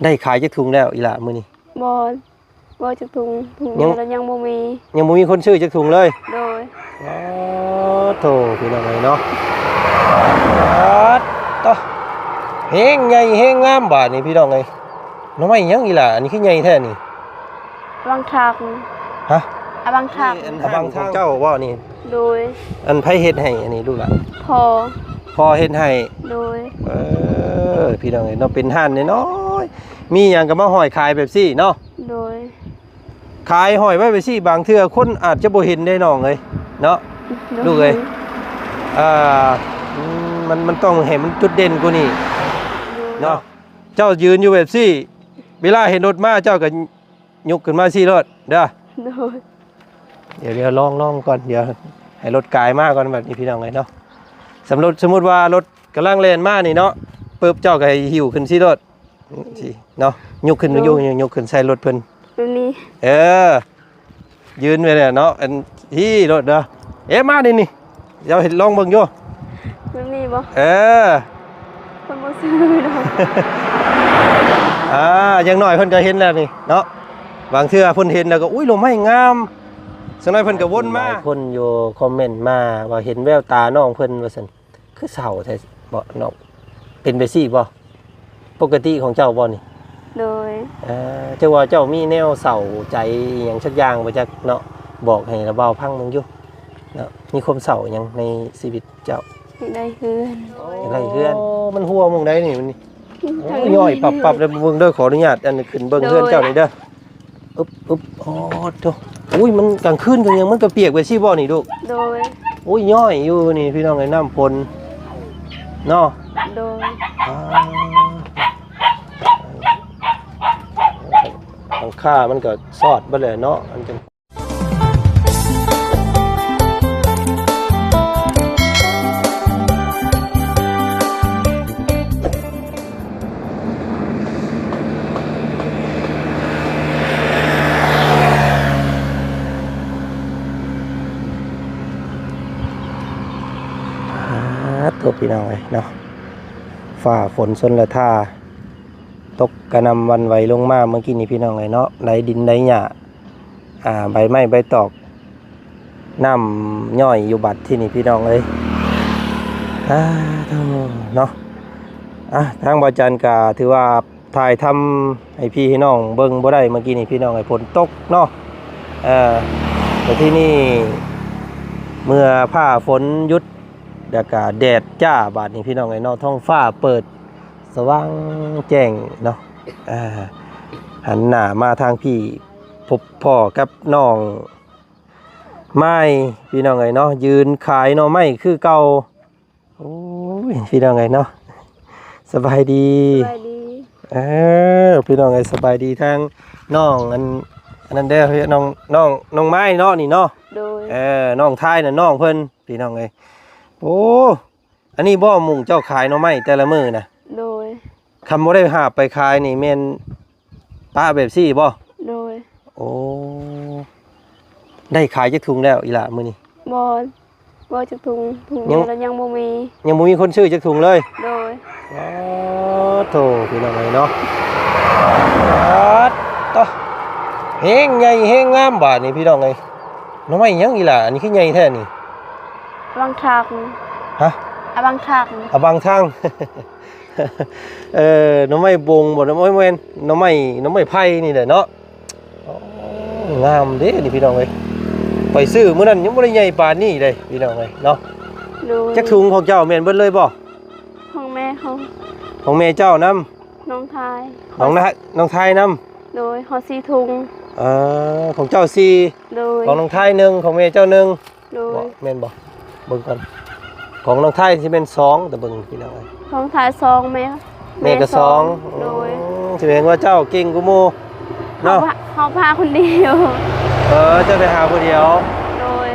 ໄດ້ຂາຍຈັກຖົງແລ້ວອີ່ຫຼ້າມື້ນີ້? ບໍ່ ບໍ່ຈັກຖົງ ຖົງ ຍັງ ດຽວແລ້ວ ຍັງບໍ່ມີ ຍັງບໍ່ມີຄົນຊື້ຈັກຖົງເລີຍ? ໂດຍ. ໂອ້ໂທ້ ພີ່ນ້ອງເອີຍເນາະ ປາດໂທ້ ແຮງໃຫຍ່ແຮງງາມບາດນີ້ ພີ່ນ້ອງເອີຍ. ໜໍ່ໄມ້ຫຍັງອີ່ຫຼ້າ ອັນນີ້ຄືໃຫຍ່ແທ້ນີ້? ອະບັງທັງ. ຮະ? ອະບັງທັງ. ອັນ ອະບັງທັງຂອງເຈົ້າບໍ່ນີ້? ໂດຍ. ອັນໃຜເຮັດໃຫ້ອັນນີ້ລູກຫຼານ? ພໍ່. ພໍ່ເຮັດໃຫ້? ໂດຍ. ເອີ ພີ່ນ້ອງເອີຍເນາະ ເປັນຮ້ານນ້ອຍໆ ມີຫຍັງກໍມາຫ້ອຍຂາຍແບບຊີ້ເນາະ? ໂດຍ. ຂາຍຫ້ອຍໄວ້ແບບຊີ້ ບາງເທື່ອຄົນອາດຈະບໍ່ເຫັນເດ້ນ້ອງເອີຍເນາະ ໂດຍ ລູກເອີຍ. ອ່າ ອືມ ມັນ ມັນຕ້ອງໃຫ້ມັນຈຸດເດັ່ນກວ່ານີ້ ໂດຍ ເນາະ. ເຈົ້າຢືນຢູ່ແບບຊີ້ ເວລາເຫັນລົດມາເຈົ້າກໍ ຍົກຂຶ້ນມາຊີ້ໂລດເດີ. ໂດຍ. ດຽວ ດຽວລອງ ລອງກ່ອນ ດຽວໃຫ້ລົດກາຍມາກ່ອນ ບາດນີ້ພີ່ນ້ອງເອີຍເນາະ. ສົມມຸດ ສົມມຸດວ່າລົດກຳລັງແລ່ນມານີ້ເນາະ ປຶບ ເຈົ້າກໍໃຫ້ຫິ້ວຂຶ້ນຊີ້ໂລດ ຊີ້ເນາະ ຍົກຂຶ້ນ ໂດຍ ຍົກ ຍົກ ຍົກຂຶ້ນໃສ່ລົດເພິ່ນ ແບບນີ້. ເອີ ຢືນໄວ້ແລ້ວເນາະ ອັນ ພີ້ໂລດເດີ. ເອ ມານີ້ນີ້ ເຈົ້າເຮັດລອງເບິ່ງຢູ່ ແບບນີ້ບໍ່? ເອີ ເພິ່ນບໍ່ຊື້ດອກ. ອ່າ ຢ່າງໜ້ອຍເພິ່ນກໍເຫັນແລ້ວນີ້ເນາະ ບາງເທື່ອເພິ່ນເຫັນແລ້ວກໍ ອຸ້ຍ ໜໍ່ໄມ້ງາມ ສັກໜ້ອຍເພິ່ນກໍວົນມາ. ຫຼາຍຄົນຢູ່ຄອມເມັນມາວ່າເຫັນແວວຕານ້ອງເພິ່ນວ່າຊັ້ນ ຄືເສົ້າແທ້ເບາະນ້ອງ ເປັນແບບຊີ້ບໍ່? ປົກກະຕິຂອງເຈົ້າບໍ່ນີ້? ໂດຍ. ເອີ ເຈົ້າວ່າເຈົ້າມີແນວເສົ້າໃຈອີ່ຫຍັງສັກຢ່າງບໍ່ຈັກເນາະ ບອກໃຫ້ລະບ່າວຟັງເບິ່ງຢູ່ເນາະ ມີຄວາມເສົ້າຫຍັງໃນຊີວິດເຈົ້າ? ຢາກໄດ້ເຮືອນ. ຢາກໄດ້ເຮືອນ. ໂອ້ ມັນຮົ່ວໝ່ອງໃດນີ້ ມັນນີ້ ໂອ້ ຍ້ອຍປັບໆ ເດີ ເບິ່ງເດີ ຂໍອະນຸຍາດ ອັນ ຂຶ້ນເບິ່ງເຮືອນເຈົ້ານີ້ເດີ. ອຶບ ອຶບ ໂອ້ໂທ້ ອຸ້ຍ ມັນກາງຄືນກາງຫຍັງມັນກໍປຽກໄປຊີ້ບໍ່ນີ້ລູກ? ໂດຍ. ໂອ້ຍ ຍ້ອຍຢູ່ນີ້ພີ່ນ້ອງເອີຍ ນ້ຳຝົນເນາະ. ໂດຍ. ອ່າ ຫຼັງຄາມັນກໍຊອດເບິດແຫຼະເນາະ ອັນ ປາດໂທ້ ພີ່ນ້ອງເອີຍເນາະ ຟ້າຝົນຊົນລະທາ ຕົກກະໜ່ຳຫວັ່ນໄຫວລົງມາເມື່ອກີ້ນີ້ ພີ່ນ້ອງເອີຍເນາະ ໄຫຼດິນໄຫຼຫຍ້າ ອ່າ ໃບໄມ້ໃບຕອກ ນ້ຳຍ້ອຍຢູ່ບັດທີນີ້ ພີ່ນ້ອງເອີຍ. ອ່າ ໂທ້ເນາະ ອ່າ ທາງບ່າວຈັນກະຖືວ່າຖ່າຍທຳໃຫ້ພີ່ໃຫ້ນ້ອງເບິ່ງບໍ່ໄດ້ເມື່ອກີ້ນີ້ ພີ່ນ້ອງເອີຍ ຝົນຕົກເນາະ. ເອີ ແຕ່ທີນີ້ເມື່ອຟ້າຝົນຢຸດ ແລ້ວກະແດດຈ້າບາດນີ້ ພີ່ນ້ອງເອີຍເນາະ ທ້ອງຟ້າເປີດ ສະຫວ່າງແຈ້ງເນາະ. ອ່າ ຫັນໜ້າມາທາງພີ້ ພົບພໍ້ກັບນ້ອງໄມ້ ພີ່ນ້ອງເອີຍເນາະ ຢືນຂາຍໜໍ່ໄມ້ຄືເກົ່າ. ໂອ້ຍ ພີ່ນ້ອງເອີຍເນາະ ສະບາຍດີ. ສະບາຍດີ. ເອີ ພີ່ນ້ອງເອີຍ ສະບາຍດີທາງນ້ອງ ອັນ ອັນນັ້ນເດີ ນ້ອງ ນ້ອງ ນ້ອງໄມ້ເນາະ ນີ້ເນາະ. ໂດຍ. ເອີ ນ້ອງທາຍນະ ນ້ອງເພິ່ນ ພີ່ນ້ອງເອີຍ. ໂອ້ ອັນນີ້ບໍ່ ໝ່ອງເຈົ້າຂາຍໜໍ່ໄມ້ແຕ່ລະມື້ນະ? ໂດຍ. ຄັນບໍ່ໄດ້ຫາບໄປຂາຍນີ້ແມ່ນປະແບບຊີ້ບໍ່? ໂດຍ. ໂອ້ ໄດ້ຂາຍຈັກຖົງແລ້ວອີ່ຫຼ້າມື້ນີ້? ບໍ່ ບໍ່ຈັກຖົງ ຖົງ ຍັງ ດຽວແລ້ວ ຍັງບໍ່ມີ ຍັງບໍ່ມີຄົນຊື້ຈັກຖົງເລີຍ? ໂດຍ. ປາດໂທ້ ພີ່ນ້ອງເອີຍເນາະ ປາດໂທ້ ແຮງໃຫຍ່ແຮງງາມບາດນີ້ ພີ່ນ້ອງເອີຍ. ໜໍ່ໄມ້ຫຍັງອີ່ຫຼ້າ ອັນນີ້ຄືໃຫຍ່ແທ້ນີ້? ອະບັງທັງ. ຮະ? ອະບັງທັງ. ອະບັງທັງ. ເອີ ໜໍ່ໄມ້ບົງບໍ່? ໜໍ່ໄມ້ ບໍ່ແມ່ນ ໜໍ່ໄມ້ ໜໍ່ໄມ້ໄຜ່ນີ້ແຫຼະເນາະ. ໂອ້ ງາມເດ້ນີ້ ພີ່ນ້ອງເອີຍ ຂ້ອຍຊື້ມື້ນັ້ນຍັງບໍ່ໄດ້ໃຫຍ່ປານນີ້ເດ້ ພີ່ນ້ອງເອີຍເນາະ. ໂດຍ. ຈັກຖົງຂອງເຈົ້າແມ່ນເບິດເລີຍບໍ່? ຂອງແມ່ເຂົາ. ຂອງແມ່ເຈົ້ານຳ? ນ້ອງທາຍ. ຂອງນ້າ ນ້ອງທາຍນຳ? ໂດຍ. ເຮົາສີ່ຖົງ. ເອີ ຂອງເຈົ້າສີ່. ໂດຍ. ຂອງນ້ອງທາຍໜຶ່ງ ຂອງແມ່ເຈົ້າໜຶ່ງ. ໂດຍ. ບໍ່ ແມ່ນບໍ່? ເບິ່ງກ່ອນ ຂອງນ້ອງທາຍຊິແມ່ນສອງ ແຕ່ເບິ່ງ ພີ່ນ້ອງເອີຍ ຂອງທາຍສອງ ແມ່ ແມ່ກໍສອງ. ໂດຍ. ອືມ ຊິແມ່ນວ່າເຈົ້າເກັ່ງກວ່າໝູ່ເນາະ. ເຮົາ ເຮົາພາຄົນດຽວ. ເອີ ເຈົ້າໄປຫາຜູ້ດຽວ. ໂດຍ.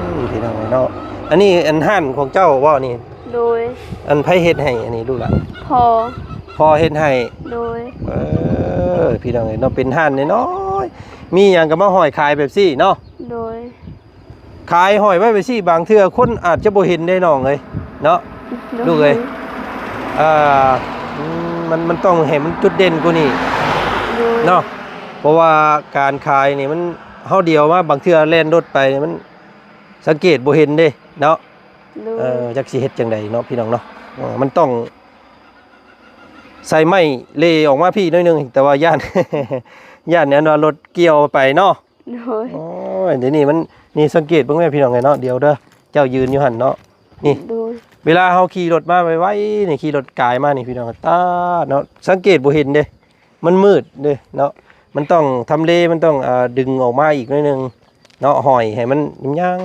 ອືມ ພີ່ນ້ອງເອີຍເນາະ ອັນນີ້ອັນຮ້ານຂອງເຈົ້າບໍ່ນີ້? ໂດຍ. ອັນໃຜເຮັດໃຫ້ອັນນີ້ລູກຫຼານ? ພໍ່. ພໍ່ເຮັດໃຫ້. ໂດຍ. ເອີ ພີ່ນ້ອງເອີຍເນາະ ເປັນຮ້ານນ້ອຍໆ ມີຫຍັງກໍມາຫ້ອຍຂາຍແບບຊີ້ເນາະ. ໂດຍ. ຂາຍຫ້ອຍໄວ້ແບບຊີ້ ບາງເທື່ອຄົນອາດຈະບໍ່ເຫັນເດ້ນ້ອງເອີຍເນາະ. ໂດຍ. ລູກເອີຍ ອ່າ ອື ມັນ ມັນຕ້ອງໃຫ້ມັນຈຸດເດັ່ນກວ່ານີ້ ໂດຍ ເນາະ ເພາະວ່າການຂາຍນີ້ມັນ ເຮົາດຽວມາ ບາງເທື່ອແລ່ນລົດໄປນີ້ມັນສັງເກດບໍ່ເຫັນເດ້ເນາະ ໂດຍ ເອີ ຈັກຊິເຮັດຈັ່ງໃດເນາະ ພີ່ນ້ອງເນາະ ເອີ ມັນຕ້ອງໃສ່ໄມ້ເລອອກມາພີ້ໜ້ອຍໜຶ່ງ ແຕ່ວ່າຢ້ານ ຢ້ານອັນວ່າລົດກ່ຽວໄປເນາະ ໂດຍ ໂອ້ຍ ດຽວນີ້ມັນ ນີ້ສັງເກດເບິ່ງແມ່ພີ່ນ້ອງເອີຍເນາະ ດຽວເດີ ເຈົ້າຢືນຢູ່ຫັ້ນເນາະ ນີ້ ໂດຍ ເວລາເຮົາຂີ່ລົດມາໄວໆ ນີ້ ຂີ່ລົດກາຍມານີ້ ພີ່ນ້ອງ ຕາດເນາະ ສັງເກດບໍ່ເຫັນເດ້ ມັນມືດເດ້ເນາະ ມັນຕ້ອງທຳເລ ມັນຕ້ອງ ອ່າ ດຶງອອກມາອີກໜ້ອຍໜຶ່ງເນາະ ຫ້ອຍໃຫ້ມັນຍັງ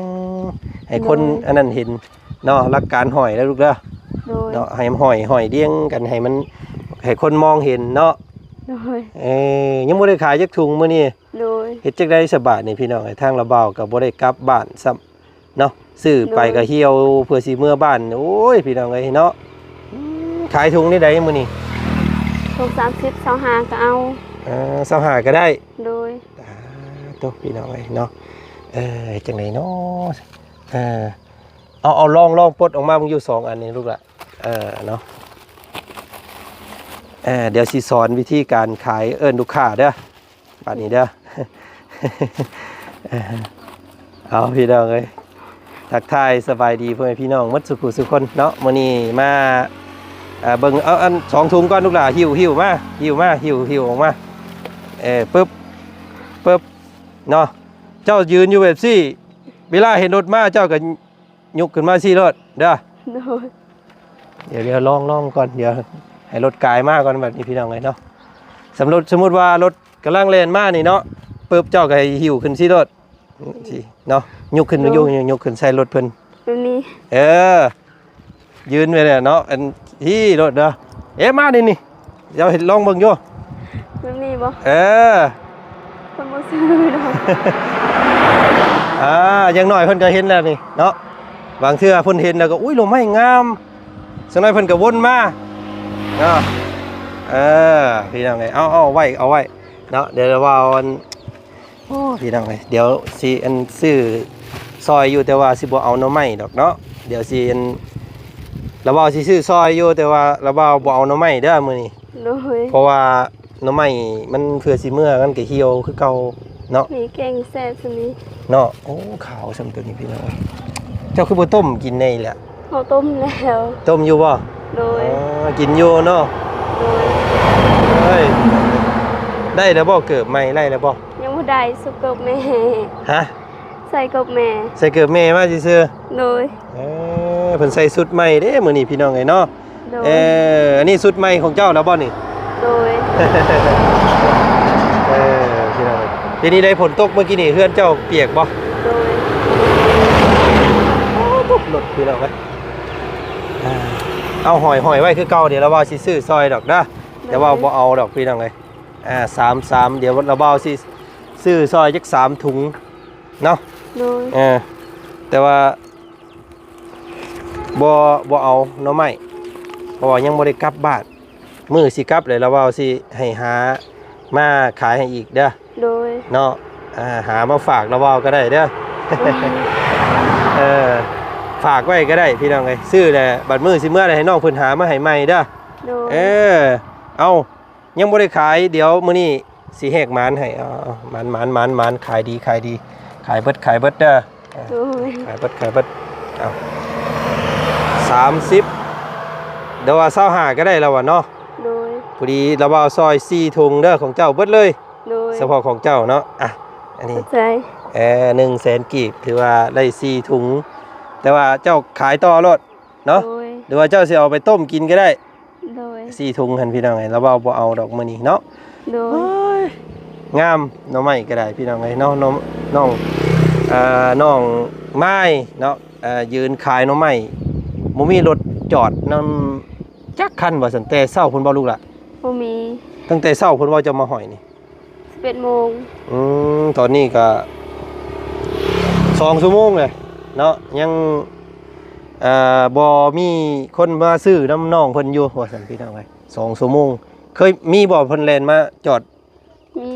ໃຫ້ຄົນ ໂດຍ ອັນນັ້ນເຫັນເນາະ ຫຼັກການຫ້ອຍເດີລູກເດີ ໂດຍ ເນາະ ໃຫ້ມັນຫ້ອຍ ຫ້ອຍລຽງກັນ ໃຫ້ມັນ ໃຫ້ຄົນມອງເຫັນເນາະ ໂດຍ ເອີ ຍັງບໍ່ໄດ້ຂາຍຈັກຖົງມື້ນີ້ ໂດຍ ເຮັດຈັ່ງໃດສະບາດນີ້ ພີ່ນ້ອງເອີຍ ທາງລາວບ່າວກໍບໍ່ໄດ້ກັບບ້ານຊ້ຳ ເນາະ ຊື້ໄປ ໂດຍ ກໍຫ່ຽວເພື່ອຊິເມືອບ້ານ ໂອ້ຍ ພີ່ນ້ອງເອີຍເນາະ ອືມ ຂາຍຖົງນີ້ໃດມື້ນີ້ ຖົງສາມສິບ ຊາວຫ້າກໍເອົາ ເອີ ຊາວຫ້າກໍໄດ້ ໂດຍ ອ່າ ໂຕ ພີ່ນ້ອງເອີຍເນາະ ເອີ ເຮັດຈັ່ງໃດເນາະ ເອີ ເອົາ ເອົາ ລອງ ລອງປົດອອກມາເບິ່ງຢູ່ສອງອັນນີ້ລູກຫຼາ ເອີ ເນາະ ເອີ ດຽວຊິສອນວິທີການຂາຍ ເອີ້ນລູກຄ້າເດີ ບາດນີ້ເດີ ເອົາ ພີ່ນ້ອງເອີຍ ທັກທາຍສະບາຍດີພໍ່ແມ່ພີ່ນ້ອງໝົດສູ່ຜູ້ສູ່ຄົນເນາະ ມື້ນີ້ມາ ເອີ ເບິ່ງ ເອົາອັນສອງຖົງກ່ອນລູກຫຼາ ຫິ້ວ ຫິ້ວມາ ຫິ້ວມາ ຫິ້ວ ຫິ້ວອອກມາ ເອີ ປຶບ ປຶບ ເນາະ ເຈົ້າຢືນຢູ່ແບບຊີ້ ເວລາເຫັນລົດມາເຈົ້າກໍ ຍົກຂຶ້ນມາຊີ້ໂລດເດີ ໂດຍ ດຽວ ດຽວລອງ ລອງກ່ອນ ດຽວໃຫ້ລົດກາຍມາກ່ອນ ບາດນີ້ພີ່ນ້ອງເອີຍເນາະ ສົມມຸດ ສົມມຸດວ່າລົດກຳລັງແລ່ນມານີ້ເນາະ ປຶບ ເຈົ້າກໍໃຫ້ຫິ້ວຂຶ້ນຊີ້ໂລດ ຊີ້ເນາະ ຍົກຂຶ້ນ ໂດຍ ຍົກ ຍົກ ຍົກຂຶ້ນໃສ່ລົດເພິ່ນ ແບບນີ້ ເອີ ຢືນໄວ້ແລ້ວເນາະ ອັນ ພີ້ໂລດເດີ ເອະ ມານີ້ ນີ້ ເຈົ້າເຮັດລອງເບິ່ງຢູ່ ແບບນີ້ບໍ່ ເອີ ເພິ່ນບໍ່ຊື້ດອກ ອ່າ ຢ່າງໜ້ອຍເພິ່ນກໍເຫັນແລ້ວນີ້ເນາະ ບາງເທື່ອເພິ່ນເຫັນແລ້ວກໍ ອຸ້ຍ ໜໍ່ໄມ້ງາມ ສັກໜ້ອຍເພິ່ນກໍວົນມາເນາະ ເອີ ພີ່ນ້ອງເອີຍ ເອົາ ເອົາໄວ້ ເອົາໄວ້ເນາະ ດຽວລາວບ່າວອັນ ໂອ້ ພີ່ນ້ອງເອີຍ ດຽວຊິອັນຊື້ຊ່ອຍຢູ່ ແຕ່ວ່າຊິບໍ່ເອົາໜໍ່ໄມ້ດອກເນາະ ດຽວຊິອັນ ລາວບ່າວຊິຊື້ຊ່ອຍຢູ່ ແຕ່ວ່າລາວບ່າວບໍ່ເອົາໜໍ່ໄມ້ເດີມື້ນີ້ ໂດຍ ເພາະວ່າໜໍ່ໄມ້ມັນເພື່ອຊິເມືອ ມັນກໍຫ່ຽວຄືເກົ່າເນາະ ນີ້ແກງແຊບສ່ຳນີ້ເນາະ ໂອ້ ຂາວສ່ຳໂຕນີ້ພີ່ນ້ອງເອີຍ ເຈົ້າຄືບໍ່ຕົ້ມກິນແດ່ລະ ເຮົາຕົ້ມແລ້ວ ຕົ້ມຢູ່ບໍ່ ໂດຍ ອໍ ກິນຢູ່ເນາະ ໂດຍ ເອີຍ ໄດ້ແລ້ວບໍ່ ເກີບໃໝ່ໄດ້ແລ້ວບໍ່ ຍັງບໍ່ໄດ້ ຊຸບເກີບແມ່ ຮະ ໃສ່ເກີບແມ່ ໃສ່ເກີບແມ່ມາຊື່ໆ ໂດຍ ເອີ ເພິ່ນໃສ່ຊຸດໃໝ່ເດ້ມື້ນີ້ພີ່ນ້ອງເອີຍເນາະ ໂດຍ ເອີ ອັນນີ້ຊຸດໃໝ່ຂອງເຈົ້າແລ້ວບໍ່ນີ້ ໂດຍ ເອີ ພີ່ນ້ອງເອີຍ ເປັນຈັ່ງໃດ ຝົນຕົກມື້ກີ້ນີ້ ເຮືອນເຈົ້າປຽກບໍ່ ໂດຍ ໂອ້ ຕົກລົດພີ່ນ້ອງເອີຍ ອ່າ ເອົາຫ້ອຍ ຫ້ອຍໄວ້ຄືເກົ່າ ດຽວລາວບ່າວຊິຊື້ຊ່ອຍດອກເດີ ໂດຍ ແຕ່ວ່າບໍ່ເອົາດອກພີ່ນ້ອງເອີຍ ອ່າ ສາມ ສາມ ດຽວລາວບ່າວຊິຊື້ຊ່ອຍຈັກສາມຖົງເນາະ ໂດຍ ເອີ ແຕ່ວ່າບໍ່ ບໍ່ເອົາໜໍ່ໄມ້ ເພາະວ່າຍັງບໍ່ໄດ້ກັບບ້ານ ມື້ຊິກັບແລ້ວລາວບ່າວຊິໃຫ້ຫາມາຂາຍໃຫ້ອີກເດີ ໂດຍ ເນາະ ອ່າ ຫາມາຝາກລາວບ່າວກໍໄດ້ເດີ ໂດຍ ເອີ ຝາກໄວ້ກໍໄດ້ພີ່ນ້ອງເອີຍ ຊື້ແລ້ວບັດມື້ຊິເມືອແລ້ວໃຫ້ນ້ອງເພິ່ນຫາມາໃຫ້ໃໝ່ເດີ ໂດຍ ເອີ ເອົາ ຍັງບໍ່ໄດ້ຂາຍ ດຽວມື້ນີ້ຊິແຫກໝານໃຫ້ ເອົາ ເອົາ ໝານ ໝານ ໝານ ໝານ ຂາຍດີ ຂາຍດີ ຂາຍເບິດ ຂາຍເບິດເດີ ໂດຍ ຂາຍເບິດ ຂາຍເບິດ ເອົາ ສາມສິບ ແຕ່ວ່າຊາວຫ້າກໍໄດ້ແລ້ວຫວາເນາະ ໂດຍ ພໍດີລາວບ່າວຊ່ອຍສີ່ຖົງເດີ ຂອງເຈົ້າເບິດເລີຍ ໂດຍ ສະເພາະຂອງເຈົ້າເນາະ ອ່ະ ອັນນີ້ ເອີ ໜຶ່ງແສນກີບ ຖືວ່າໄດ້ສີ່ຖົງ ແຕ່ວ່າເຈົ້າຂາຍຕໍ່ໂລດ ເນາະ ໂດຍ ຫຼືວ່າເຈົ້າຊິເອົາໄປຕົ້ມກິນກໍໄດ້ ໂດຍ ສີ່ຖົງຫັ້ນພີ່ນ້ອງເອີຍ ລາວເວົ້າບໍ່ເອົາດອກມື້ນີ້ເນາະ ໂດຍ ໂອ້ຍ ງາມ ໜໍ່ໄມ້ກໍໄດ້ພີ່ນ້ອງເອີຍເນາະ ນ້ອງ ນ້ອງ ເອີ ນ້ອງມາຍເນາະ ເອີ ຢືນຂາຍໜໍ່ໄມ້ ບໍ່ມີລົດຈອດນຳຈັກຄັນວ່າຊັ້ນ ແຕ່ເຊົ້າພຸ້ນບໍ່ລູກຫຼ້າ? ບໍ່ມີ ຕັ້ງແຕ່ເຊົ້າພຸ້ນບໍ່ເຈົ້າມາຫ້ອຍນີ້? ສິບເອັດໂມງ ອືມ ຕອນນີ້ກະສອງຊົ່ວໂມງແຫຼະເນາະ ຍັງ ເອີ ບໍ່ມີຄົນມາຊື້ນຳນ້ອງເພິ່ນຢູ່ວ່າຊັ້ນພີ່ນ້ອງເອີຍ ສອງຊົ່ວໂມງ ເຄີຍມີບໍ່ເພິ່ນແລ່ນມາຈອດ? ມີ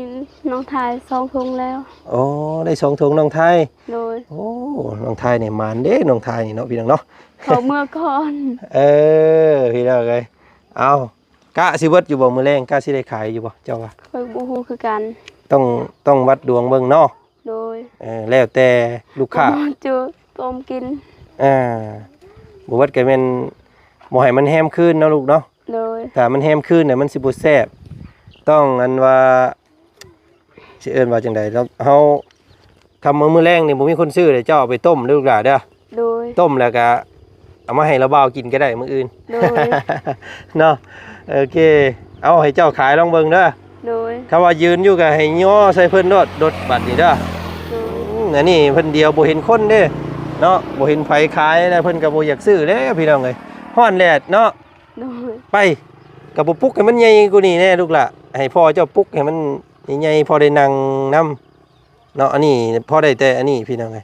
ນ້ອງຖ່າຍສອງຖົງແລ້ວ ອໍ ໄດ້ສອງຖົງນ້ອງຖ່າຍ ໂດຍ ໂອ້ ນ້ອງຖ່າຍນີ້ໝານເດ້ ນ້ອງຖ່າຍນີ້ເນາະ ພີ່ນ້ອງເນາະ ເຂົາເມືອກ່ອນ ເອີ ພີ່ນ້ອງເອີຍ ເອົາ ກະຊິເບິດຢູ່ບໍ່ມື້ແລງ? ກະຊິໄດ້ຂາຍຢູ່ບໍ່ ເຈົ້າວ່າ? ຂ້ອຍບໍ່ຮູ້ຄືກັນ. ຕ້ອງ ຕ້ອງວັດດວງເບິ່ງເນາະ. ໂດຍ. ເອີ ແລ້ວແຕ່ລູກຄ້າ ບໍ່ເຈີ ຕ້ມກິນ. ອ່າ ບໍ່ເບິດກໍແມ່ນບໍ່ໃຫ້ມັນແຮມຄືນເນາະລູກເນາະ. ໂດຍ. ຖ້າມັນແຮມຄືນນະ ມັນຊິບໍ່ແຊບ. ຕ້ອງ ອັນວ່າ ຊິເອີ້ນວ່າຈັ່ງໃດເນາະ ເຮົາ ຄຳວ່າມື້ແລງນີ້ບໍ່ມີຄົນຊື້ເດ້ ເຈົ້າເອົາໄປຕົ້ມເດີລູກຫຼ້າເດີ. ໂດຍ. ຕົ້ມແລ້ວກະເອົາມາໃຫ້ລາວບ່າວກິນກໍໄດ້ມື້ອື່ນ. ໂດຍ. ເນາະ. ໂອເຄ ເອົາໃຫ້ເຈົ້າຂາຍລອງເບິ່ງເດີ. ໂດຍ. ຄຳວ່າຢືນຢູ່ກໍໃຫ້ຍໍໃສ່ເພິ່ນໂລດ ລົດບັດນີ້ເດີ. ໂດຍ. ອືມ ອັນນີ້ເພິ່ນດຽວບໍ່ເຫັນຄົນເດ້ເນາະ ບໍ່ເຫັນໃຜຂາຍ ແລ້ວເພິ່ນກໍບໍ່ຢາກຊື້ແລ້ວພີ່ນ້ອງເອີຍ ຮ້ອນແດດເນາະ. ໂດຍ. ໄປ ກໍບໍ່ປຸກໃຫ້ມັນໃຫຍ່ກວ່ານີ້ແດ່ລູກຫຼ້າ ໃຫ້ພໍ່ເຈົ້າປຸກໃຫ້ມັນໃຫຍ່ໆ ພໍໄດ້ນັ່ງນຳເນາະ. ອັນນີ້ພໍໄດ້ແຕ່ອັນນີ້ພີ່ນ້ອງເອີຍ.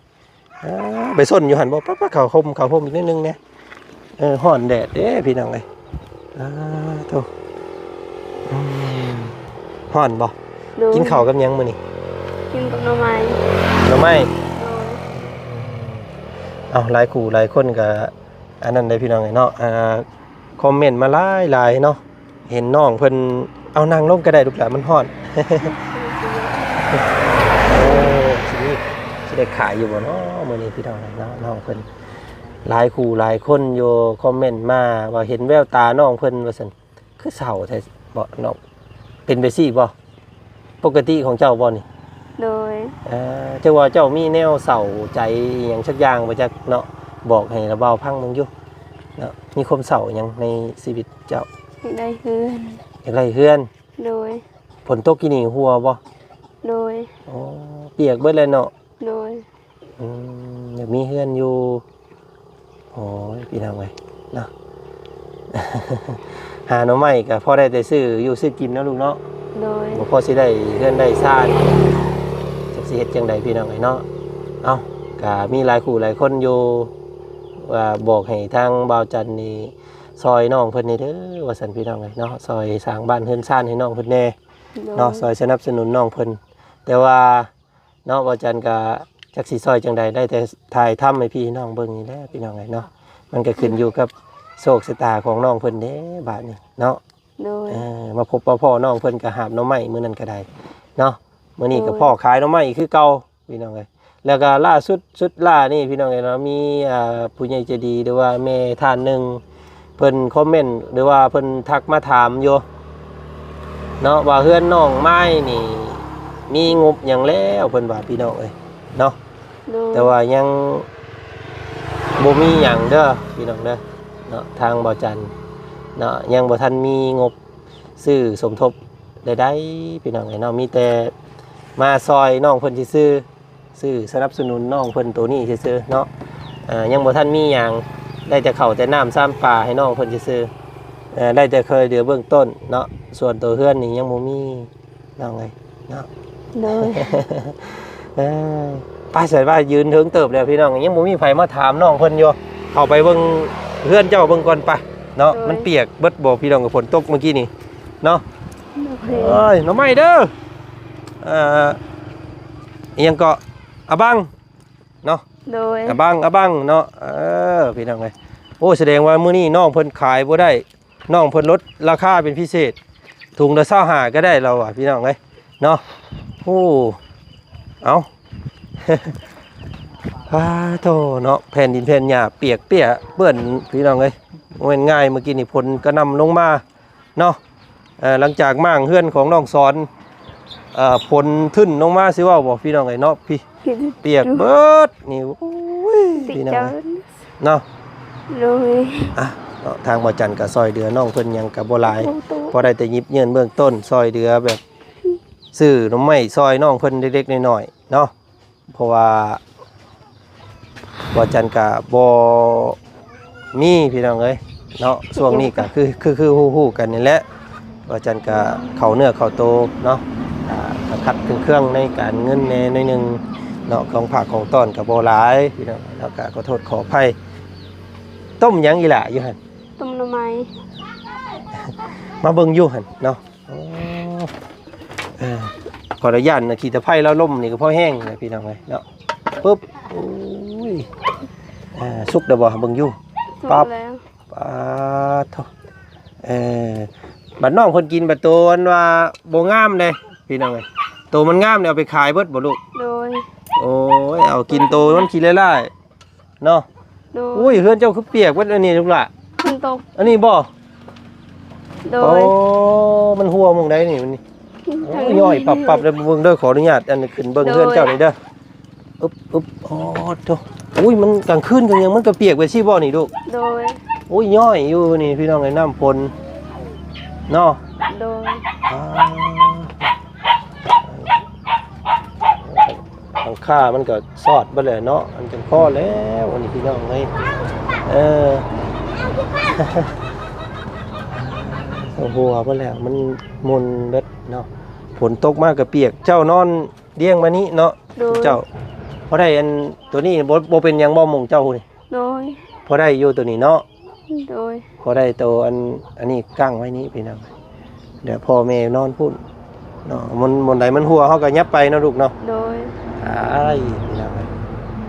ອ່າ ໄປຊົນຢູ່ຫັ້ນບໍ່? ປະ ປະ ເຂົ້າຮົ່ມ ເຂົ້າຮົ່ມອີກໜ້ອຍໜຶ່ງແດ່. ເອີ ຮ້ອນແດດເດ້ພີ່ນ້ອງເອີຍ. ອ່າ ໂທ້ ອືມ ຮ້ອນບໍ່? ໂດຍ. ກິນເຂົ້າກັບຫຍັງມື້ນີ້? ກິນກັບໜໍ່ໄມ້. ໜໍ່ໄມ້? ໂດຍ. ເອົ້າ ຫຼາຍຄູ່ຫຼາຍຄົນກໍ ອັນນັ້ນເດ້ພີ່ນ້ອງເອີຍເນາະ ອ່າ ຄອມເມັນມາຫຼາຍໆເນາະ ເຫັນນ້ອງເພິ່ນ ເອົານັ່ງລົງກໍໄດ້ລູກຫຼ້າ ມັນຮ້ອນ. ໂອ້ ຊິມີ ຊິໄດ້ຂາຍຢູ່ບໍ່ເນາະມື້ນີ້ພີ່ນ້ອງເນາະ. ນ້ອງເພິ່ນ ຫຼາຍຄູ່ຫຼາຍຄົນຢູ່ຄອມເມັນມາວ່າເຫັນແວວຕານ້ອງເພິ່ນວ່າຊັ້ນ ຄືເສົ້າແທ້ເບາະນ້ອງ? ເປັນແບບຊີ້ບໍ່? ປົກກະຕິຂອງເຈົ້າບໍ່ນີ້? ໂດຍ. ເອີ ເຈົ້າວ່າເຈົ້າມີແນວເສົ້າໃຈອີ່ຫຍັງສັກຢ່າງບໍ່ຈັກເນາະ ບອກໃຫ້ລາວບ່າວຟັງເບິ່ງຢູ່ເນາະ. ມີຄວາມເສົ້າຫຍັງໃນຊີວິດເຈົ້າ? ຢາກໄດ້ເຮືອນ. ຢາກໄດ້ເຮືອນ? ໂດຍ. ຝົນຕົກກີ້ນີ້ຮົ່ວບໍ່? ໂດຍ. ໂອ້ ປຽກເບິດແລ້ວເນາະ. ໂດຍ. ອືມ ຢາກມີເຮືອນຢູ່. ໂອ້ຍ ພີ່ນ້ອງເອີຍເນາະ ຫາໜໍ່ໄມ້ກໍພໍໄດ້ແຕ່ຊື້ຢູ່ຊື້ກິນເນາະລູກເນາະ. ໂດຍ. ບໍ່ພໍຊິໄດ້ເຮືອນໄດ້ຊານ ຈັກຊິເຮັດຈັ່ງໃດພີ່ນ້ອງເອີຍເນາະ. ເອົ້າ ກໍມີຫຼາຍຄູ່ຫຼາຍຄົນຢູ່ ວ່າບອກໃຫ້ທາງບ່າວຈັນນີ້ຊ່ອຍນ້ອງເພິ່ນແດ່ເດີ ວ່າຊັ້ນພີ່ນ້ອງເອີຍເນາະ ຊ່ອຍສ້າງບ້ານເຮືອນຊານໃຫ້ນ້ອງເພິ່ນແດ່ເນາະ. ໂດຍ. ຊ່ອຍສະໜັບສະໜູນນ້ອງເພິ່ນ ແຕ່ວ່າ ເນາະ ບ່າວຈັນກໍຈັກຊິຊ່ອຍຈັ່ງໃດ ໄດ້ແຕ່ຖ່າຍທຳໃຫ້ພີ່ນ້ອງເບິ່ງນີ້ແຫຼະພີ່ນ້ອງເອີຍເນາະ. ມັນກໍຂຶ້ນຢູ່ກັບໂຊກຊະຕາຂອງນ້ອງເພິ່ນເດ້ບາດນີ້ເນາະ. ໂດຍ. ເອີ ມາພົບມາພໍ້ນ້ອງເພິ່ນກໍຫາບໜໍ່ໄມ້ມື້ນັ້ນກໍໄດ້ເນາະ ມື້ນີ້ກໍ ໂດຍ ພໍ້ຂາຍໜໍ່ໄມ້ຄືເກົ່າພີ່ນ້ອງເອີຍ. ແລ້ວກໍລ່າສຸດ ສຸດຫຼ້ານີ້ພີ່ນ້ອງເອີຍເນາະ ມີ ອ່າ ຜູ້ໃຫຍ່ໃຈດີ ຫຼືວ່າແມ່ທ່ານໜຶ່ງ ເພິ່ນຄອມເມັນ ຫຼືວ່າເພິ່ນທັກມາຖາມຢູ່ເນາະ ວ່າເຮືອນນ້ອງມາຍນີ້ມີງົບຫຍັງແລ້ວ ເພິ່ນວ່າພີ່ນ້ອງເອີຍເນາະ. ໂດຍ. ແຕ່ວ່າຍັງບໍ່ມີຫຍັງເດີພີ່ນ້ອງເດີເນາະ ທາງບ່າວຈັນເນາະ ຍັງບໍ່ທັນມີງົບຊື້ສົມທົບໃດໆ ພີ່ນ້ອງເອີຍເນາະ ມີແຕ່ມາຊ່ອຍນ້ອງເພິ່ນຊື່ໆ ຊື້ສະໜັບສະໜູນນ້ອງເພິ່ນໂຕນີ້ຊື່ໆເນາະ. ເອີ ຍັງບໍ່ທັນມີຫຍັງ ໄດ້ແຕ່ເຂົ້າແຕ່ນ້ຳຊາມປາໃຫ້ນ້ອງເພິ່ນຊື່ໆ ເອີ ໄດ້ແຕ່ຊ່ອຍເຫຼືອເບື້ອງຕົ້ນເນາະ. ສ່ວນໂຕເຮືອນນີ້ຍັງບໍ່ມີນ້ອງເອີຍເນາະ. ໂດຍ. ເອີ ໄປ ສະວ່າຢືນເຖິງເຕີບແລ້ວພີ່ນ້ອງ ຍັງບໍ່ມີໃຜມາຖາມນ້ອງເພິ່ນຢູ່. ເຂົ້າໄປເບິ່ງເຮືອນເຈົ້າເບິ່ງກ່ອນໄປເນາະ. ໂດຍ. ມັນປຽກເບິດບໍ່ພີ່ນ້ອງ ຝົນຕົກມື້ກີ້ນີ້ເນາະ. ໂດຍ. ເອີຍ ໜໍ່ໄມ້ເດີ ເອີ ອີ່ຫຍັງເກາະ ອະບັງເນາະ. ໂດຍ. ອະບັງ ອະບັງເນາະ. ເອີ ພີ່ນ້ອງເອີຍ ໂອ້ ສະແດງວ່າມື້ນີ້ນ້ອງເພິ່ນຂາຍບໍ່ໄດ້ ນ້ອງເພິ່ນລົດລາຄາເປັນພິເສດ ຖົງລະຊາວຫ້າກໍໄດ້ລາວວ່າ ພີ່ນ້ອງເອີຍເນາະ. ໂອ້ ເອົ້າ ອາໂທ້ເນາະ ແຜ່ນດິນແຜ່ນຫຍ້າປຽກເປຍເປື້ອນ ພີ່ນ້ອງເອີຍ ບໍ່ແມ່ນງ່າຍ. ມື້ກີ້ນີ້ຝົນກະໜ່ຳລົງມາ ເນາະ. ເອີ ຫຼັງຈາກມ້າງເຮືອນຂອງນ້ອງສອນ ເອີ ຝົນທຶ້ນລົງມາຊິເວົ້າບໍ່ ພີ່ນ້ອງເອີຍເນາະ. ພີ່ ປຽກເບິດນີ້ ໂອ້ຍ ພີ່ນ້ອງເອີຍເນາະ. ໂດຍ. ອ່ະ ເນາະ ທາງບ່າວຈັນກໍຊ່ອຍເຫຼືອນ້ອງເພິ່ນຫຍັງກໍບໍ່ຫຼາຍ ໂອ້ໂຕ ພໍໄດ້ແຕ່ຫຍິບຍື່ນເບື້ອງຕົ້ນ ຊ່ອຍເຫຼືອແບບຊື້ໜໍ່ໄມ້ຊ່ອຍນ້ອງເພິ່ນເລັກໆນ້ອຍໆເນາະ. ເພາະວ່າບ່າວຈັນກະບໍ່ມີພີ່ນ້ອງເອີຍເນາະ ຊ່ວງນີ້ກະຄື ຄື ຄືຮູ້ໆກັນນີ້ແຫຼະ. ບ່າວຈັນກະເຂົ້າເນື້ອເຂົ້າໂຕເນາະ ກະຂັດເຄື່ອງໃນການເງິນແດ່ໜ້ອຍໜຶ່ງເນາະ ຂອງຝາກຂອງຕ້ອນກະບໍ່ຫຼາຍພີ່ນ້ອງເນາະ. ກະຂໍໂທດຂໍອະໄພ. ຕົ້ມຫຍັງອີ່ຫຼ້າຢູ່ຫັ້ນ? ຕົ້ມໜໍ່ໄມ້. ມາເບິ່ງຢູ່ຫັ້ນເນາະ. ອໍ ເອີ ຂໍອະນຸຍາດນະ ຂີ່ຕະໄພລາວລົ້ມນີ້ກໍພໍແຮງນະ ພີ່ນ້ອງເອີຍເນາະ. ປຶບ ໂອ້ຍ ເອີ ສຸກແລ້ວບໍ່? ເບິ່ງຢູ່. ປັບ ປາດໂທ້ ເອີ ເອີ ບັດນ້ອງເພິ່ນກິນ ບັດໂຕອັນວ່າບໍ່ງາມເດ້ພີ່ນ້ອງເອີຍ. ໂຕມັນງາມນີ້ເອົາໄປຂາຍເບິດບໍ່ລູກ? ໂດຍ. ໂອ້ຍ ເອົາກິນໂຕມັນຂີ້ລ້າຍໆເນາະ. ໂດຍ. ໂອ້ຍ ເຮືອນເຈົ້າຄືປຽກເບິດອັນນີ້ລູກຫຼ້າ? ຝົນຕົກ. ອັນນີ້ບໍ່? ໂດຍ. ໂອ້ ມັນຮົ່ວໝ່ອງໃດນີ້? ມັນນີ້ ໂອ້ຍ ຍ້ອຍປັບໆເດີ. ເບິ່ງເດີ ຂໍອະນຸຍາດ ອັນຂຶ້ນເບິ່ງເຮືອນເຈົ້ານີ້ເດີ. ອຶບ ອຶບ ອໍ ໂທ້ ໂອ້ຍ ມັນກາງຄືນກາງຫຍັງມັນກໍປຽກແບບຊີ້ບໍ່ນີ້ລູກ? ໂດຍ. ໂອ້ຍ ຍ້ອຍຢູ່ນີ້ພີ່ນ້ອງເອີຍ ນ້ຳຝົນເນາະ. ໂດຍ. ອ່າ ຫຼັງຄາມັນກໍຊອດເບິດແຫຼະເນາະ. ອັນຈັງພໍແລ້ວ ອັນນີ້ພີ່ນ້ອງເອີຍ ເອີ ຫົວເບິດແລ້ວ ມັນໝຸ່ນເບິດເນາະ. ຝົນຕົກມາກໍປຽກ. ເຈົ້ານອນລ້ຽງມານີ້ເນາະ? ໂດຍ. ເຈົ້າ ພໍໄດ້ອັນໂຕນີ້ບໍ່ ບໍ່ເປັນຫຍັງບໍ່ ໝູ່ເຈົ້ານີ້? ໂດຍ. ພໍໄດ້ຢູ່ໂຕນີ້ເນາະ? ໂດຍ. ພໍໄດ້ໂຕອັນ ອັນນີ້ກັ້ງໄວ້ນີ້ພີ່ນ້ອງ. ດຽວພໍ່ແມ່ນອນພຸ້ນເນາະ. ມັນ ບ່ອນໃດມັນຮົ່ວ ເຮົາກໍຫຍັບໄປເນາະລູກເນາະ. ໂດຍ. ອ້າຍ ພີ່ນ້ອງເອີຍ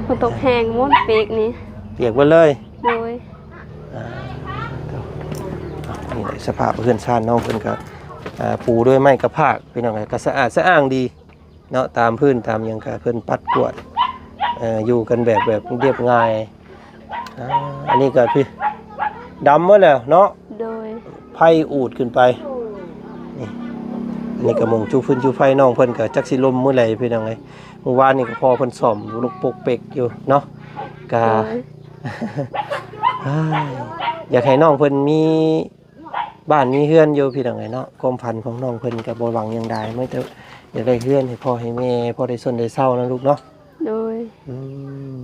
ຝົນຕົກແຮງໝົດປີກນີ້ ປຽກເບິດເລີຍ. ໂດຍ. ອ່າ ນີ້ແຫຼະສະພາບເຮືອນຊານນ້ອງເພິ່ນກໍ ອ່າ ປູດ້ວຍໄມ້ກະພາກ ພີ່ນ້ອງເອີຍ ກໍສະອາດສະອ້າງດີ ເນາະ ຕາມພື້ນຕາມຫຍັງກະເພິ່ນປັດກວາດ ເອີ ຢູ່ກັນແບບ ແບບລຽບງ່າຍ. ອ່າ ອັນນີ້ກະພີ່ ດຳໝົດແລ້ວເນາະ. ໂດຍ. ໄຟອູດຂຶ້ນໄປ ນີ້ ອັນນີ້ກະໝົງຈູຟືນຈູໄຟ. ນ້ອງເພິ່ນກະຈັກຊິລົມມື້ໃດພີ່ນ້ອງເອີຍ. ມື້ວານນີ້ກະພໍເພິ່ນສ້ອມລູກປົກເປັກຢູ່ເນາະ ກະ ໂດຍ ອ້າຍ ຢາກໃຫ້ນ້ອງເພິ່ນມີ ບ້ານມີເຮືອນຢູ່ພີ່ນ້ອງເອີຍເນາະ. ຄວາມຝັນຂອງນ້ອງເພິ່ນກໍບໍ່ຫວັງຫຍັງຫຼາຍ ມີແຕ່ຢາກໄດ້ເຮືອນໃຫ້ພໍ່ໃຫ້ແມ່ ພໍໄດ້ຊົນໄດ້ເຊົານະລູກເນາະ. ໂດຍ. ອືມ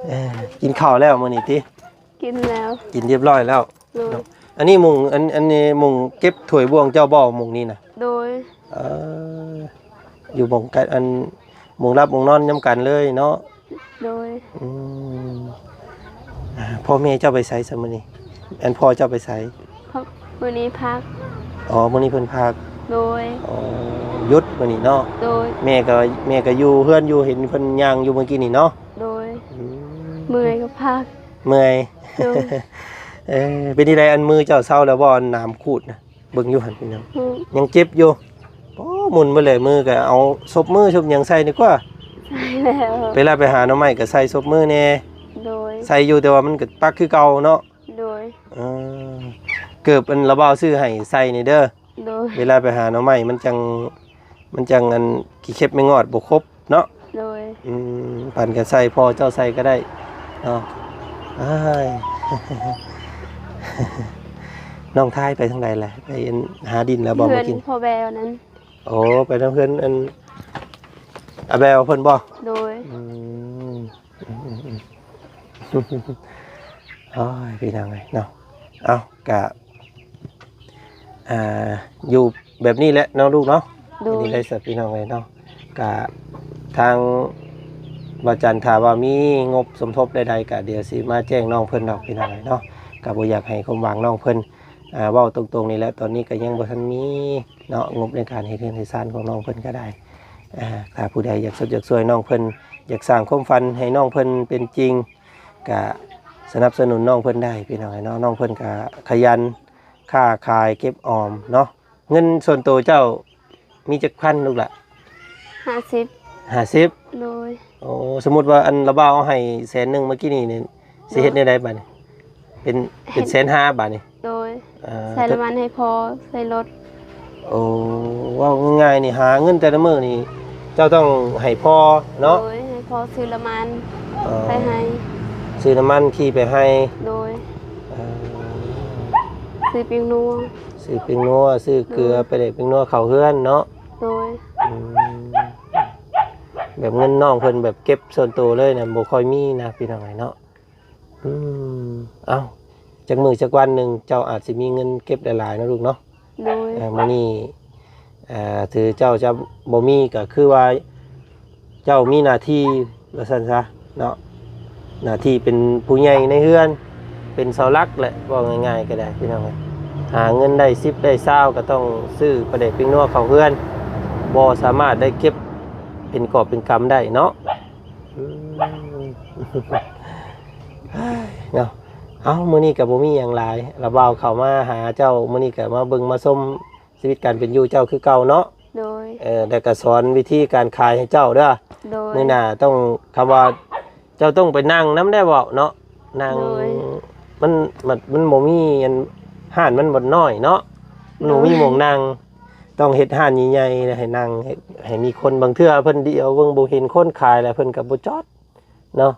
ເອີ ກິນເຂົ້າແລ້ວມື້ນີ້ຕິ? ກິນແລ້ວ ກິນຮຽບຮ້ອຍແລ້ວ. ໂດຍ. ອັນນີ້ມຸ້ງ ອັນ ອັນນີ້ມຸ້ງເກັບຖ້ວຍບ່ວງເຈົ້າບໍ່ ມຸ້ງນີ້ນະ? ໂດຍ. ເອີ ຢູ່ໝ່ອງກັນ ອັນ ມຸງຫຼັບມຸງນອນນຳກັນເລີຍເນາະ. ໂດຍ. ອືມ ອ່າ ພໍ່ແມ່ເຈົ້າໄປໃສຊະມື້ນີ້? ອັນ ພໍ່ເຈົ້າໄປໃສ? ເພາະມື້ນີ້ພັກ. ອໍ ມື້ນີ້ເພິ່ນພັກ. ໂດຍ. ອໍ ຢຸດມື້ນີ້ເນາະ. ໂດຍ. ແມ່ກໍ ແມ່ກໍຢູ່ເຮືອນຢູ່ ເຫັນເພິ່ນຍ່າງຢູ່ເມື່ອກີ້ນີ້ເນາະ. ໂດຍ. ອືມ ເມື່ອຍກໍພັກ. ເມື່ອຍ. ໂດຍ. ເອີ ເປັນຈັ່ງໃດ ອັນ ມືເຈົ້າເຊົາແລ້ວບໍ່ ອັນໜາມຂູດນະ? ເບິ່ງຢູ່ຫັ້ນພີ່ນ້ອງ ອືມ ຍັງເຈັບຢູ່. ໂອ້ ໝຸ່ນເບິດແຫຼະ ມືກໍເອົາສົບມືສົບຫຍັງໃສ່ດີກວ່າ. ໃສ່ແລ້ວ ເວລາໄປຫາໜໍ່ໄມ້ກໍໃສ່ສົບມືແດ່. ໂດຍ. ໃສ່ຢູ່ ແຕ່ວ່າມັນກໍປັກຄືເກົ່າເນາະ. ໂດຍ. ເອີ ເກີບອັນລະບ່າວຊື້ໃຫ້ໃສ່ນີ້ເດີ. ໂດຍ. ເວລາໄປຫາໜໍ່ໄມ້ມັນຈັ່ງ ມັນຈັ່ງອັນ ຂີ້ເຂັບໄມ້ງອດບໍ່ຄົບເນາະ. ໂດຍ. ອືມ ປານກັນໃສ່ ພໍ່ເຈົ້າໃສ່ກໍໄດ້ເນາະ. ອ້າຍ ນ້ອງທາຍໄປທາງໃດລະ? ໄປອັນ ຫາດິນແລ້ວບໍ່? ເຮືອນພໍ່ແບວນັ້ນ. ໂອ້ ໄປນຳເຮືອນອັນ ອາແບວເພິ່ນບໍ່? ໂດຍ. ອືມ ອືມ ອືມ ໂອ້ຍ ພີ່ນ້ອງເອີຍເນາະ. ເອົ້າ ກະ ອ່າ ຢູ່ແບບນີ້ແຫຼະເນາະລູກເນາະ. ໂດຍ. ນີ້ໄດ້ສະ ພີ່ນ້ອງເອີຍເນາະ. ກະທາງບ່າວຈັນ ຖ້າວ່າມີງົບສົມທົບໃດໆ ກະດຽວຊິມາແຈ້ງນ້ອງເພິ່ນດອກ ພີ່ນ້ອງເອີຍເນາະ. ກະບໍ່ຢາກໃຫ້ຄວາມຫວັງນ້ອງເພິ່ນ. ອ່າ ເວົ້າຕົງໆນີ້ແຫຼະ ຕອນນີ້ກໍຍັງບໍ່ທັນມີເນາະ ງົບໃນການເຮັດເຮືອນເຮັດຊານຂອງນ້ອງເພິ່ນກໍໄດ້. ອ່າ ຖ້າຜູ້ໃດຢາກຊົດຢາກຊ່ວຍນ້ອງເພິ່ນ ຢາກສ້າງຄວາມຝັນໃຫ້ນ້ອງເພິ່ນເປັນຈິງ ກະສະໜັບສະໜູນນ້ອງເພິ່ນໄດ້ ພີ່ນ້ອງເນາະ. ນ້ອງເພິ່ນກະຂະຫຍັນຄ້າຂາຍເກັບອອມເນາະ. ເງິນສ່ວນໂຕເຈົ້າ ມີຈັກພັນລູກຫຼະ? ຫ້າສິບ. ຫ້າສິບ. ໂດຍ. ໂອ້ ສົມມຸດວ່າອັນລະບ່າວເອົາໃຫ້ແສນໜຶ່ງເມື່ອກີ້ນີ້ນີ້ ຊິເຮັດແນວໃດບາດນີ້? ເປັນ ເປັນແສນຫ້າບາດນີ້. ໂດຍ. ເອີ ໃສ່ນ້ຳມັນໃຫ້ພໍ່ ໃສ່ລົດ. ໂອ້ ເວົ້າງ່າຍໆນີ້ ຫາເງິນແຕ່ລະມື້ນີ້ ເຈົ້າຕ້ອງໃຫ້ພໍ່ເນາະ? ໂດຍ ໃຫ້ພໍ່ຊື້ນ້ຳມັນ ເອີ ໄປໃຫ້ ຊື້ນ້ຳມັນຂີ່ໄປໃຫ້. ໂດຍ. ເອີ ຊື້ປີ້ງນົວ ຊື້ປີ້ງນົວ ຊື້ເກືອ ໂດຍ ປາແດກ ປີ້ງນົວເຂົ້າເຮືອນເນາະ. ໂດຍ. ອືມ ແບບເງິນນ້ອງເພິ່ນແບບເກັບສ່ວນໂຕເລີຍນະ ບໍ່ຄ່ອຍມີນະ ພີ່ນ້ອງເອີຍເນາະ. ອືມ ເອົ້າ ຈັກມື້ຈັກວັນໜຶ່ງ ເຈົ້າອາດຊິມີເງິນເກັບຫຼາຍໆເນາະລູກເນາະ. ໂດຍ. ເອີ ມື້ນີ້ ເອີ ຖືເຈົ້າຈະບໍ່ມີ ກໍຄືວ່າ ເຈົ້າມີໜ້າທີ່ວ່າຊັ້ນຊະເນາະ ໜ້າທີ່ເປັນຜູ້ໃຫຍ່ໃນເຮືອນ ເປັນເສົາຫຼັກແຫຼະ ເວົ້າງ່າຍໆກໍໄດ້ພີ່ນ້ອງເອີຍ. ຫາເງິນໄດ້ສິບໄດ້ຊາວກໍຕ້ອງຊື້ປາແດກປີ້ງນົວເຂົ້າເຮືອນ ບໍ່ສາມາດໄດ້ເກັບເປັນກອບເປັນກຳໄດ້ເນາະ. ອືມ ເນາະ. ເອົ້າ ມື້ນີ້ກໍບໍ່ມີຫຍັງຫຼາຍ ລະບ່າວເຂົ້າມາຫາເຈົ້າ ມື້ນີ້ກໍມາເບິ່ງມາຊົມຊີວິດການເປັນຢູ່ເຈົ້າຄືເກົ່າເນາະ. ໂດຍ ເອີ ແລ້ວກໍສອນວິທີການຂາຍໃຫ້ເຈົ້າເດີ້. ໂດຍ ມື້ໜ້າຕ້ອງ ຄຳວ່າເຈົ້າຕ້ອງໄປນັ່ງນຳແດ່ເວົ້າເນາະ ນັ່ງ ໂດຍ ມັນ ມັນ ມັນບໍ່ມີອັນ ຮ້ານມັນບໍ່ນ້ອຍເນາະ ມັນບໍ່ມີ ໂດຍ ໝ່ອງນັ່ງ ຕ້ອງເຮັດຮ້ານໃຫຍ່ໆ ໃຫ້ນັ່ງ ໃຫ້ ໃຫ້ມີຄົນ ບາງເທື່ອເພິ່ນດຽວເບິ່ງບໍ່ເຫັນຄົນຂາຍ ແລ້ວເພິ່ນກໍບໍ່ຈອດເນາະ.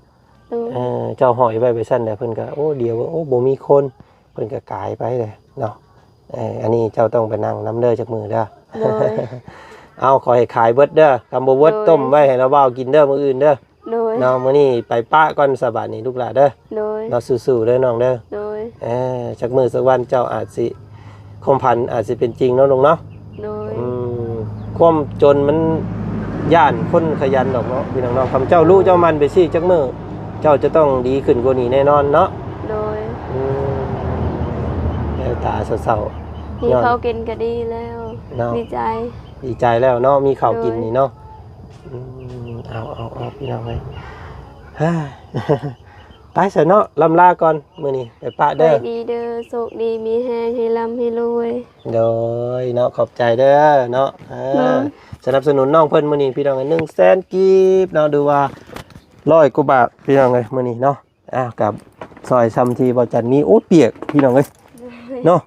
ໂດຍ ເອີ ເຈົ້າຫ້ອຍໄວ້ໄປຊັ້ນແຫຼະ ເພິ່ນກໍ ໂອ້ ດຽວ ໂອ້ ບໍ່ມີຄົນ ເພິ່ນກໍກາຍໄປແຫຼະເນາະ. ເອີ ອັນນີ້ເຈົ້າຕ້ອງໄປນັ່ງນຳເດີ້ຈັກມື້ເດີ້. ໂດຍ ເອົາ ຂໍໃຫ້ຂາຍເບິດເດີ້ ຄຳບໍ່ເບິດ ໂດຍ ຕົ້ມໄວ້ໃຫ້ລາວບ່າວກິນເດີ້ ມື້ອື່ນເດີ້. ໂດຍ ເນາະ ມື້ນີ້ໄປປະກ່ອນສະບາດນີ້ລູກຫຼ້າເດີ້. ໂດຍ ເນາະ ສູ້ໆເດີ້ນ້ອງເດີ້. ໂດຍ ເອີ ຈັກມື້ສັກວັນເຈົ້າອາດຊິ ຄວາມຝັນອາດຊິເປັນຈິງເນາະລຸງເນາະ. ໂດຍ ອືມ ຄວາມຈົນມັນຢ້ານຄົນຂະຫຍັນດອກເນາະ ພີ່ນ້ອງເນາະ. ຄຳເຈົ້າລຸເຈົ້າໝັ່ນໄປຊີ້ ຈັກມື້ເຈົ້າຈະຕ້ອງດີຂຶ້ນກວ່ານີ້ແນ່ນອນເນາະ. ໂດຍ ອືມ ແວວຕາເສົ້າໆ ມີ ຍ້ອນ ເຂົ້າກິນກໍດີແລ້ວເນາະ. ດີໃຈ ດີໃຈແລ້ວເນາະ ມີເຂົ້າກິນ ໂດຍ ນີ້ເນາະ. ອືມ ເອົາ ເອົາ ເອົາ ພີ່ນ້ອງເອີຍ ໄປຊະເນາະ ລ່ຳລາກ່ອນ ມື້ນີ້ໄປປະເດີ້. ໄປດີເດີ້ ໂຊກດີມີແຮງ ໃຫ້ລ່ຳໃຫ້ລວຍ. ໂດຍເນາະ ຂອບໃຈເດີ້ເນາະ. ເອີ ໂດຍ ສະໜັບສະໜູນນ້ອງເພິ່ນມື້ນີ້ ພີ່ນ້ອງເອີຍ ໜຶ່ງແສນກີບເນາະ ຫຼືວ່າຮ້ອຍກວ່າບາດ ພີ່ນ້ອງເອີຍ ມື້ນີ້ເນາະ. ອ້າວ ກັບຊ່ອຍຊ່ຳທີ່ບໍ່ຈັນມີ ໂອ້ ປຽກ ພີ່ນ້ອງເອີຍ ໂດຍ ເນາະ.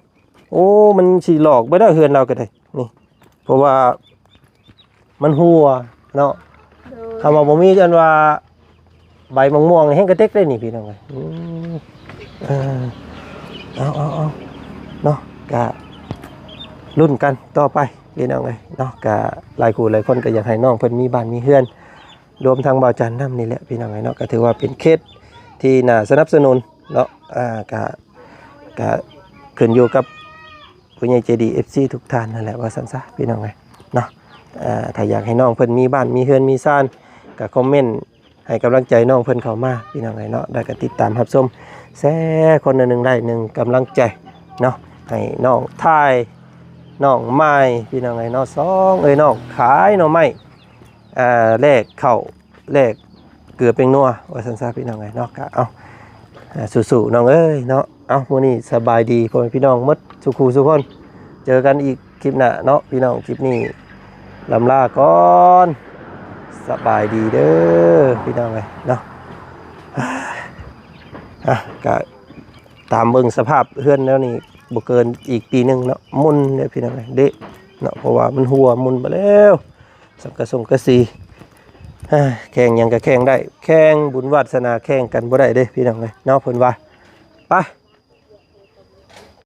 ໂອ້ ມັນຊິຫຼອກໄປໄດ້ເຮືອນລາວກໍໄດ້ນີ້ ເພາະວ່າມັນຮົ່ວເນາະ. ໂດຍ ຖ້າວ່າບໍ່ມີອັນວ່າໃບມະມ່ວງແຮງກະເຕັກໄດ້ນີ້ ພີ່ນ້ອງເອີຍ. ອືມ ເອີ ເອົາ ເອົາ ເອົາ ເນາະ ກະລຸ້ນກັນຕໍ່ໄປ ພີ່ນ້ອງເອີຍເນາະ. ກະຫຼາຍຄູ່ຫຼາຍຄົນກໍຢາກໃຫ້ນ້ອງເພິ່ນມີບ້ານມີເຮືອນ ລວມທັງບ່າວຈັນນຳນີ້ແຫຼະ ພີ່ນ້ອງເອີຍເນາະ. ກໍຖືວ່າເປັນເຄສທີ່ໜ້າສະໜັບສະໜູນເນາະ. ອາ ກະ ກະຂຶ້ນຢູ່ກັບຜູ້ໃຫຍ່ໃຈດີ ເອັຟຊີ ທຸກທ່ານນັ້ນແຫຼະ ວ່າຊັ້ນຊະ ພີ່ນ້ອງເອີຍເນາະ. ອາ ຖ້າຢາກໃຫ້ນ້ອງເພິ່ນມີບ້ານມີເຮືອນມີຊານ ກະຄອມເມັນໃຫ້ກຳລັງໃຈນ້ອງເພິ່ນເຂົ້າມາ ພີ່ນ້ອງເອີຍເນາະ. ແລ້ວກະຕິດຕາມຮັບຊົມ ແຊຄົນລະໜຶ່ງໄລ້ໜຶ່ງກຳລັງໃຈເນາະ ໃຫ້ນ້ອງທາຍ ນ້ອງມາຍ ພີ່ນ້ອງເອີຍເນາະ. ສອງເອີຍນ້ອງຂາຍໜໍ່ໄມ້ ອ່າ ແລກເຂົ້າ ແລກເກືອແປ້ງນົວ ວ່າຊັ້ນຊະ ພີ່ນ້ອງເອີຍເນາະ. ກະເອົາ ອ່າ ສູ້ໆ ນ້ອງເອີຍເນາະ. ເອົາ ມື້ນີ້ສະບາຍດີພໍ່ແມ່ພີ່ນ້ອງໝົດສູ່ຄູ່ສູ່ຄົນ ເຈີກັນອີກຄລິບໜ້າເນາະ ພີ່ນ້ອງ. ຄລິບນີ້ລ່ຳລາກ່ອນ ສະບາຍດີເດີ້ ພີ່ນ້ອງເອີຍເນາະ. ອ່າ ກະຕາມເບິ່ງສະພາບເຮືອນແນວນີ້ ບໍ່ເກີນອີກປີໜຶ່ງເນາະ ໝຸ່ນເດ້ ພີ່ນ້ອງເອີຍ ເດະເນາະ. ເພາະວ່າມັນຮົ່ວໝຸ່ນໄປແລ້ວ ສັງກະສົງກະສີ ແຂ່ງຫຍັງກະແຂ່ງໄດ້ ແຂ່ງບຸນວາດສະໜາແຂ່ງກັນບໍ່ໄດ້ເດ້ ພີ່ນ້ອງເອີຍເນາະ ເພິ່ນວ່າ. ໄປ